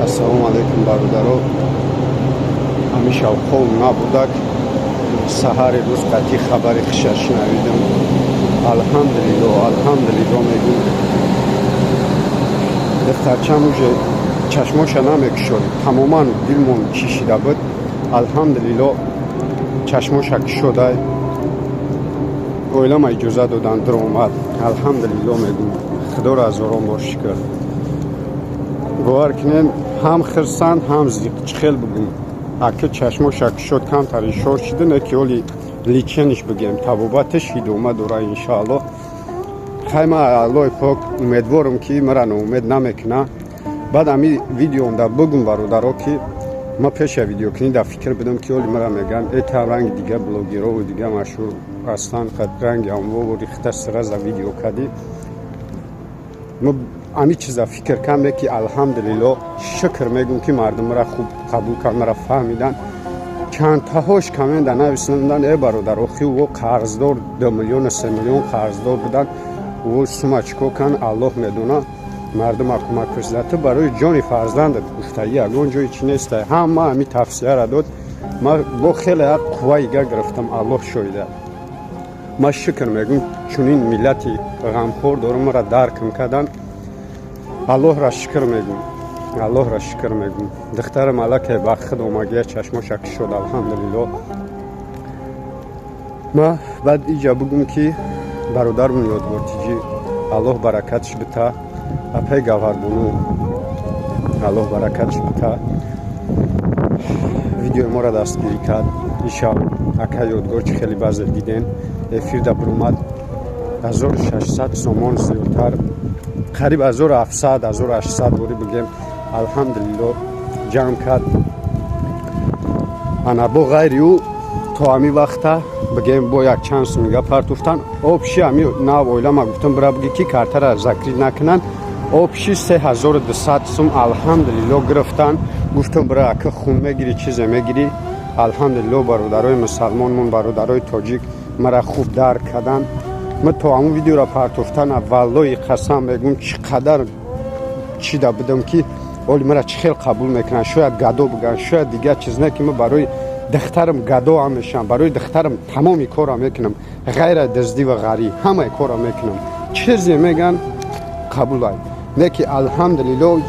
Ассалому алайкум, бародаро. Ҳамеша хоб набудак, саҳари рӯз қатъи хабари хуша шунавидам. Алҳамдулилло, алҳамдулилло мегӯм. Духтарчам уже чашмоша намекушод, тамоман дилмон чишида буд. Алҳамдулилло, чашмоша кушодай, оилама иҷоза доданд, дуромад. Алҳамдулилло мегӯм, худоро ҳазорон бор шукр. Бовар кунем, ҳам хирсанд, ҳам зиқ. Чӣ хел бигӯм, ака, чашмоша кушод, камтар ишор шуда, не ки оли лечение ш бигем, табобаташ идома дора, иншоалло. Хай, ма Аллоҳи пок умедворам, ки мара ноумед намекуна. Баъд ами видеомда бигум, бародаро, ки ма пеша видеокунӣ дар фикр будам, ки оли мара мегӯянд: «Э, та ранги дига блогерову дига машҳур ҳастанд, ранги амвову рихта сразу видео кардӣ». Ма ами чиза фикр кардем, ки алҳамдулилло, шукр мегӯм, ки мардум мара хуб қабул кард, мара фаҳмиданд. Чандтаҳош коммент а нависондан: «Э, бародар, охи ӯ қарздор, 2 миллиону 3 миллион қарздор буданд, ӯ сума чӣ кор кан?» Аллоҳ медона. Мардума кӯмак курсида, ту барои ҷони фарзандат гуфтаи, ягон ҷои чӣ неста. Ҳама ами тавсияра дод, ма бо хеле як қувваига гирифтам. Аллоҳ шоҳида, ма шукр мегӯм, чунин миллати ғамхор дорам, мара даркм кардан. Аллоҳра шукр мегӯм, Аллоҳра шукр мегӯм. Духтарам аллакай ба худ омагия, чашмоша кушод, алҳамдулилло. Ма баъд иҷа бигӯм, ки бародармон Ёдгор Тиҷӣ, Аллоҳ баракатш бита, апаи Гавҳарбону, Аллоҳ баракатш бита, видеои моро дастгирӣ кард. Ишав ака Ёдгор, чӣ хеле баъзе диден, эфирда биромад, 1600 сомон зиёдтар, қариб 1700, 1800 борӣ бигем, алҳамдулилло, ҷамъ кард. Ана, бо ғайри ӯ то ҳами вақта бигем, бо якчанд сумига партуфтан. Общий ҳами нав оила ма гуфтам, бира биги, ки картара закрыть накунанд. Общий 3200 сум, алҳамдулилло, гирифтан. Гуфтам: «Бира, ака, хун мегирӣ, чизе мегирӣ». Алҳамдулилло, бародарои мусалмонмон, бародарои тоҷик мара хуб дарк карданд. Ма то ҳамун видеоро партофтан, валлои қасам мегӯм, чӣ қадар чида будам, ки оли мара чӣ хел қабул мекунанд, шояд гадо бигӯянд, шояд дигар чиз. Не ки ма барои духтарам гадо ҳам мешавам, барои духтарам тамоми корро мекунам, ғайр аз дуздӣ ва ғарӣ ҳамаи корро мекунам, чизе мегӯянд, қабулай. Не ки алҳамдулилло,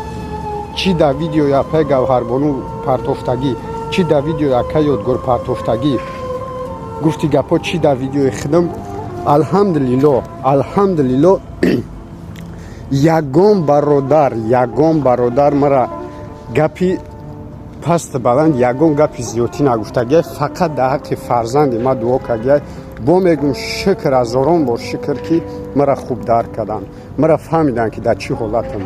чӣ дар видеои апаи Гавҳарбону партофтагӣ, чӣ дар видеои ака Ёдгор партофтагӣ, гуфти гапҳо, чӣ дар видеои худам, алҳамдулилло, алҳамдулилло, ягон бародар, ягон бародар мара гапи паст баланд, ягон гапи зиёдтӣ нагуфтагиай, фақат дар ҳаққи фарзанди ма дуо кардиай. Бо мегӯм, шукр, ҳазорон бор шукр, ки мара хуб дарк карданд, мара фаҳмиданд, ки дар чӣ ҳолатам.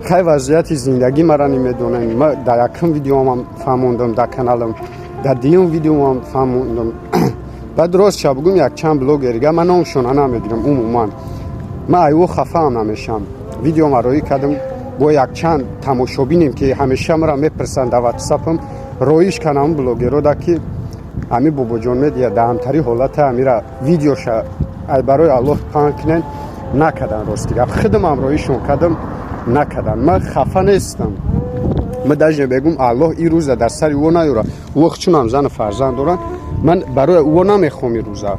Хай, вазъияти зиндагӣ мара намедонем. Ма дар якум видеомам фаҳмондам дар каналам, дар дуюм видеомам фаҳмондам. Баъд рост ша бигӯм, якчанд блогерига ман номшона намегирам, умуман ман айво хафаам намешавам. Видеома роӣ кардам, бо якчанд тамошобинем, ки ҳамеша мара мепурсанд дар ватсапам, роиш кардам блогерода, ки ами Бобоҷон Медия дар ҳамтари ҳолата, амира видеоша ай барои Аллоҳ паҳн кунен. Накардан. Рости гап, худамам роишон кардам, накардан. Ман хафа нестам, ман даже мегӯм, Аллоҳ ин рӯза дар сари ӯ наёра. Ӯ чунам зану фарзанд доранд, ман барои ӯ намехоҳам ин рӯза.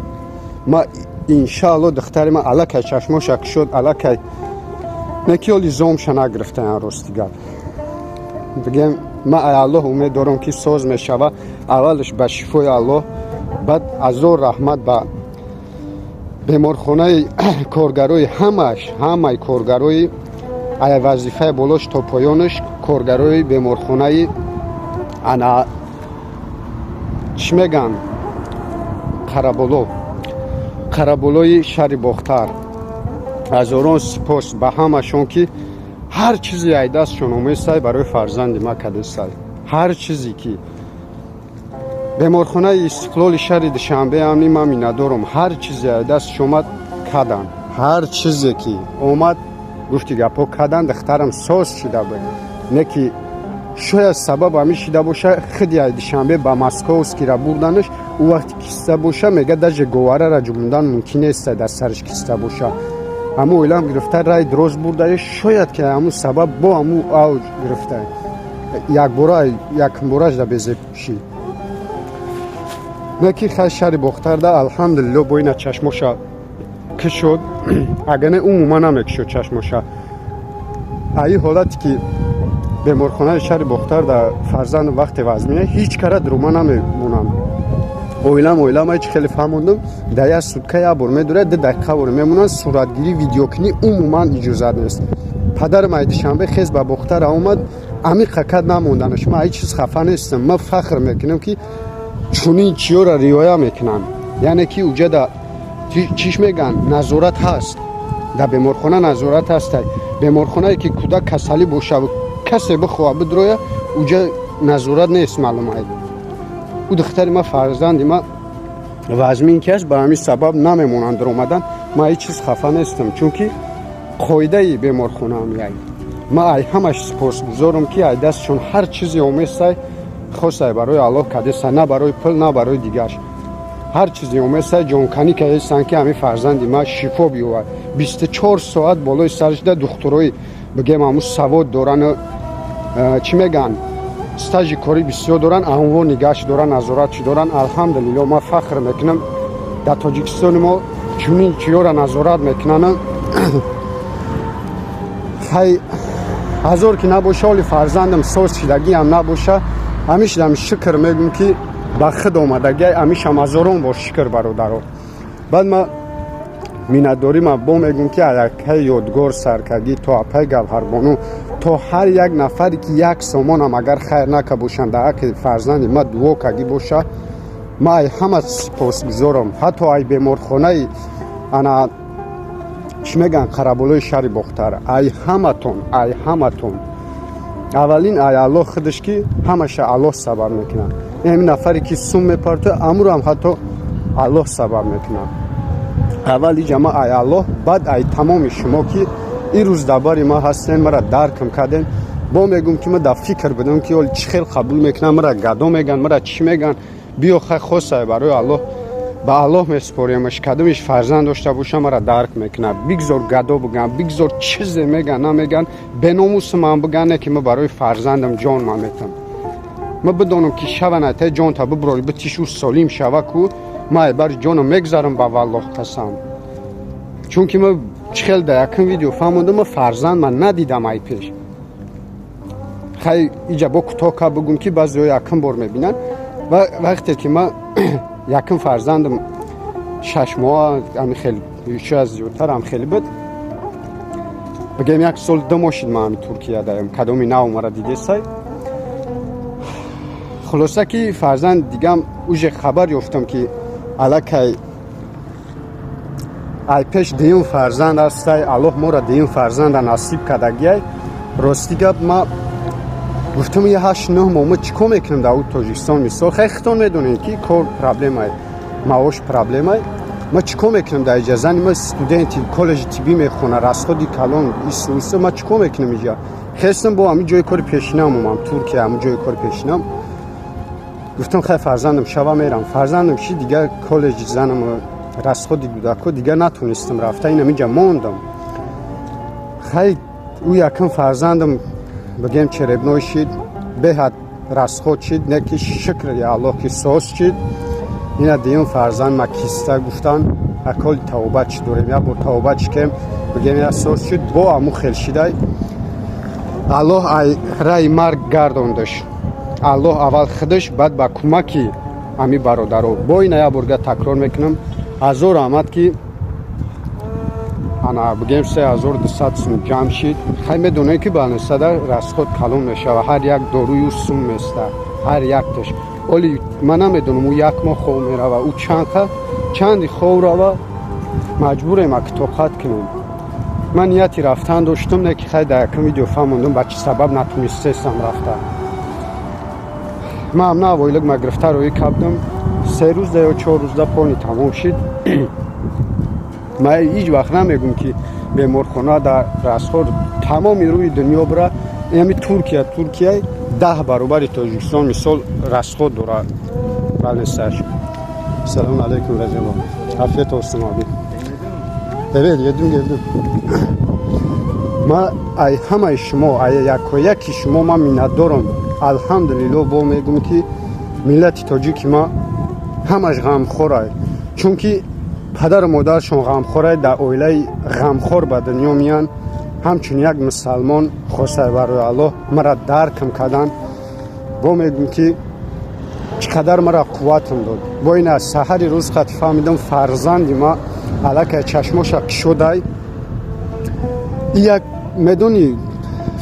Ма иншаалло, духтари ман аллакай чашмоша кушод, аллакай неки оли зомша нагирифтаян. Рости гап бигем, ман ай Аллоҳ умед дорам, ки соз мешава. Аввалаш ба шифои Аллоҳ, баъд ҳазор раҳмат ба беморхонаи коргарои, ҳамаш, ҳамаи коргарои, ай вазифаи болош то поёнаш, коргарои беморхонаи, ана, чӣ мегӯянд, Қараболо, Қараболои шаҳри Бохтар. Ҳазорон сипос ба ҳамашон, ки ҳар чизе ай дастшон омесай, барои фарзанди ма кадесай. Ҳар чизе ки беморхонаи Истиқлоли шаҳри Душанбеам ни, ман миннатдорам. Ҳар чизе ай дастш омад, кадан. Ҳар чизе ки омад, гуфти гапҳо, кадан. Духтарам соз шида буд, не ки шояд сабаб ҳамин шида боша, худи ай Душанбе ба Московский ра бурданаш. Ӯ вақти киста боша, мега, даже говарара ҷумондан мумкин нест, дар сараш киста боша. Ҳамун оилам гирифта, рай дроз бурда, шояд ки ҳамун сабаб бо ҳамун авҷ гирифта. Якбора, якумбораш да безеб шид. Не ки хай, шаҳри Бохтарда, алҳамдулилло, бо ина чашмоша кишод, агар не, умуман намекишод чашмоша. Аи ҳолате ки беморхонаи шаҳри Бохтар да фарзанд вақте вазмина, ҳеҷ кара дурума намемонам. Оилам ҳеч хеле фаҳмондум, дар як сутка як бор медурад, 2 дақиқа бор мемонанд. Суратгирӣ, видеокунӣ умуман иҷозат нест. Падарам ай Душанбе хез ба Бохтар омад, амиқа кад намонданаш. Ман ҳеҷ чиз хафа нестам, ман фахр мекунам, ки чунин чиёра риоя мекунанд. Яъне ки уҷада чиш мегӯянд, назорат ҳаст, дар беморхона назорат ҳастай. Беморхонае ки кӯдак касалӣ бошаву касе бихоҳа бидроя, уҷа назорат нест, маълум ай. Ӯ духтари ма, фарзанди ма вазмин ки аст, ба ҳамин сабаб намемонанд даромадан. Ман ҳеҷ чиз хафа нестам, чунки қоидаи беморхонаам яй. Ман ай ҳамаш сипосгузорам, ки ай дастшон ҳар чизе оместай, хосай барои Аллоҳ кадеса, на барои пул, на барои дигарш. Ҳар чизе оместай, ҷонканӣ кадестан, ки ҳамин фарзанди ма шифо биёвад. 24 соат болои сараш да духтурои, бигем, ҳамун савод дорану, чӣ мегӯянд, стажи корӣ бисёр доранд, анво нигоҳш доранд, назоратш доранд. Алҳамдулилло, ман фахр мекунам, дар Тоҷикистони мо чунин чиёра назорат мекунанд. Хай, ҳазор ки набоша, оли фарзандам соз шидагиам набоша, ҳамишдам шукр мегӯм, ки ба худ омадагиай. Ҳамишам ҳазорон бор шукр, бародаро. Баъд ма миннатдорӣ ма бо мегӯм, ки аллакай Ёдгор саркагӣ то апай Гавҳарбону, то ҳар як нафаре ки як сомонам агар хайр нака бошанд, дар ҳаққи фарзанди ма дуо кагӣ боша, ма ай ҳама сипосгузорам. Ҳатто ай беморхонаи, ана, чӣ мегӯянд, қараболои шаҳри Бохтар, ай ҳаматон, ай ҳаматон. Аввалин ай Аллоҳ худаш, ки ҳамаша Аллоҳ сабаб мекунад. Ҳамин нафаре ки сум мепартояд, амурам ҳатто Аллоҳ сабаб мекунад. Аввал иҷа ма ай Аллоҳ, баъд ай тамоми шумо, ки ин рӯз дар бари ма ҳастем, мара даркам кардем. Бо мегӯм, ки ма дар фикр будам, ки оли чӣ хел қабул мекунам, мара гадо меган, мара чӣ меган. Биё, хай, хосай барои Аллоҳ, ба Аллоҳ месупоримаш. Кадомиш фарзанд дошта боша, мара дарк мекунад. Бигзор гадо биган, бигзор чизе меган, намеган, беномуси ман биган, не ки ма барои фарзандам ҷон ман метам. Ма бидонам, ки шаванатай ҷонта биброри, битишу солим шава ку, ма ай бари ҷонам мегзарам, ба валлоҳ қасам. Чунки ма чӣ хел дар якум видео фаҳмондам, ма фарзанд ман надидам ай пеш. Хай, иҷа бо кӯтоҳ ка бигӯм, ки баъзеҳо якум бор мебинанд. Ва вақте ки ма якум фарзандам 6 моҳа, ами хел шояд зиёдтар ам хеле буд, бигем, як сол 2 моҳ шид, ма ами Туркия даем, кадоми нав мара дидесай. Хулоса, ки фарзанд дигам уже хабар ёфтам, ки аллакай ай пеш дуюм фарзанд ҳастай. Аллоҳ моро дуюм фарзанда насиб кардагиай. Рости гап, ма гуфтам, я 8-9 моҳ ма чӣ кор мекунам дар ӯ Тоҷикистон? Мисол, хай, хитон медонем, ки кор проблемай, маош проблемай. Ма чӣ кор мекунам дар иҷа? Зани ма студенти коллеҷи тиббӣ мехона, расходи калон, ису. Ма чӣ кор мекунам иҷа? Хестам, бо ҳамин ҷои кори пешинам омам Туркия. Ҳамин ҷои кори пешинам гуфтам, хай, фарзандам шава, мерам. Фарзандам ши, дигар коллеҷи занам, расходи кӯдако, дигар натонистам рафта, инам инҷа мондам. Хай, ӯ якум фарзандам, бигем, черепной шид, беҳад расход шид, не ки шукр я Аллоҳ, ки соз шид. Ина дуюм фарзанд ма киста гуфтан, аколи тавба чӣ дорем, як бор тавба чикем, бигем, як соз шид, бо аму хел шидай. Аллоҳ ай раи марг гардондаш. Аллоҳ аввал худаш, баъд ба кӯмаки ҳами бародаро. Бо ина як борга такрор мекунам, ҳазор раҳмат, ки ана, бигем, 3200 сум ҷамъ шид. Хай, медонем, ки балнисада расход калон мешава, ҳар як дорую сум места, ҳар якташ. Оли ман намедонам, ӯ як моҳ хов мерава, ӯ чандқа чанди хов рава, маҷбурем аки тоқат кунем. Ман нияти рафтан доштум, не ки хай, дар якум видео фаҳмондум, ба чӣ сабаб натунистесам рафта. Ман на войлик ма гирифта рӯӣ кардам, 3 рӯзда ё 4 рӯзда полный тамом шид. Ман ҳеҷ вақт намегӯм, ки беморхона дар расход тамоми рӯи дунё бира. Ами Туркия, Туркия 10 баробари Тоҷикистон, мисол, расход дорад балнесаш. Салому алейкум, Раҷабо, афият olsun abi. Evet, yedim, geldim. Ма ай ҳамаи шумо, ай якояки шумо ман миннатдорам. Алҳамдулилло, бо мегӯм, ки миллати тоҷики ма ҳамаш ғамхорай, чунки падару модарашон ғамхорай, дар оилаи ғамхор ба дунё меянд. Ҳамчун як мусалмон хосай барои Аллоҳ мара даркам кардан. Бо мегӯм, ки чӣ қадар мара қувватам дод. Бо ин аз саҳари рӯз қати фаҳмидам, фарзанди ма аллакай чашмоша кушодай. Як медонӣ,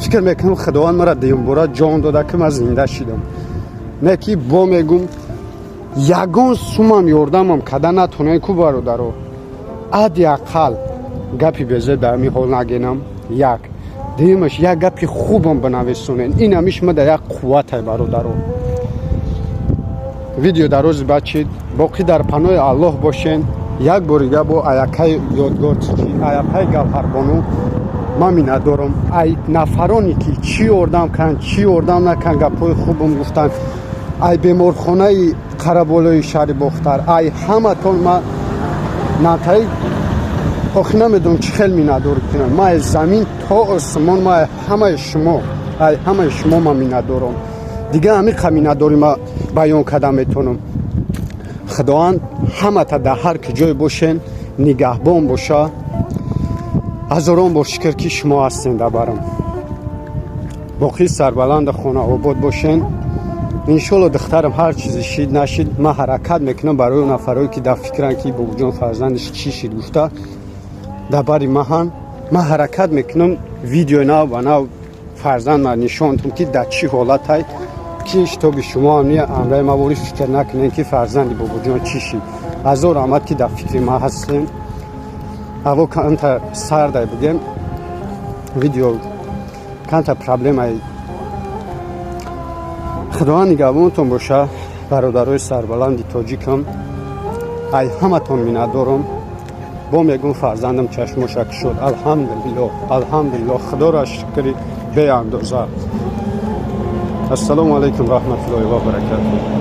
фикр мекунам, Худованд мара дуюмбора ҷон дода, ки ман зинда шидам. Не ки бо мегум, ягон сумам ёрдамам када натонем ку, бародаро, ади ақал гапи безе дар ҳамин ҳол нагенам. Як дуюмаш, як гапи хубам бинависонен, ин ҳамиш ма дар як қувватай, бародаро. Видео дар рӯзи бачид, боқӣ дар паноҳи Аллоҳ бошен. Як борига бо аякаи Ёдгор чӣ, аяпаи Гавҳарбону ман миннатдорам. Ай нафароне ки чӣ ёрдам карданд, чӣ ёрдам накарданд, гапҳои хубам гуфтанд, ай беморхонаи Қараболои шаҳри Бохтар, ай ҳаматон ма натаи охи намедонам чӣ хел миннатдорӣ кунам. Ма ай замин то осмон, ма ай ҳамаи шумо, ай ҳамаи шумо ман миннатдорам. Дига ҳамиқа миннатдорӣ ма баён карда метавонам. Худованд ҳамата дар ҳар ки ҷой бошен нигаҳбон боша. Ҳазорон бор шукр, ки шумо ҳастен дар барам. Боқӣ сарбаланду хонаобод бошен. Иншолло, духтарам ҳар чизе шид нашид, ман ҳаракат мекунам барои нафарое, ки дар фикран, ки бобоҷон фарзандаш чӣ шид гуфта дар бари маҳан. Ман ҳаракат мекунам, видеои нав ба нав фарзанд ма нишонтум, ки дар чӣ ҳолатай, ки шитоби шумо ҳам не амраи ма вори фикр накунем, ки фарзанди бобоҷон чӣ шид. Ҳазор раҳмат, ки дар фикри ма ҳастем. Ҳаво камта сардай, бугем, видео камта проблемаи. Худованд нигаҳбонтон боша, бародарои сарбаланди тоҷикам. Ай ҳаматон миннатдорам. Бо мегӯм, фарзандам чашмоша кушод. Алҳамдулилло, алҳамдулилло, Худоро шукри беандоза. Ассалому алайкум раҳматуллоҳи ва баракатуҳ.